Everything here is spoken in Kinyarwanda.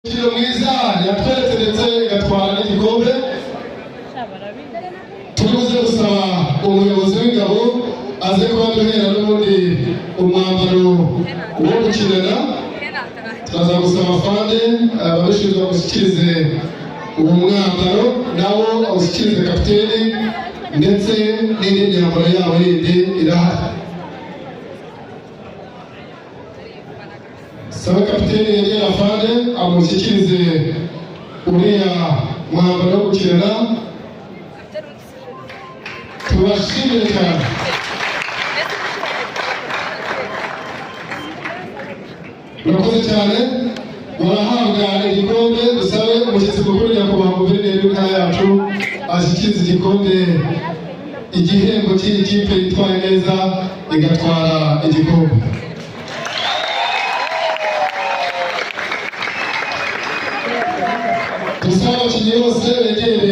Umukino mwiza yatweretse ndetse igatwara n'igikombe. Turibuze gusaba umuyobozi w'ingabo aze kuba duhera n'ubundi umwambaro wo gukinana. Turaza gusaba afande ababishinzwe bagushyikirize uwo mwambaro, nawo awushyikirize kapiteni, ndetse n'indi myambaro yabo yindi irahari. Sabe kapiteni yegera afande amushyikirize uriya mwambaro wo gukinana. Tubashimire cyane. Murakoze cyane. Barahabwa igikombe. Dusabe umushyitsi mukuru, nyakubahwa guverineri w'intara yacu, ashyikirize igikombe, igihembo cy'iyi kipe yitwaye neza igatwara igikombe. Dusabe abakinnyi bose begere.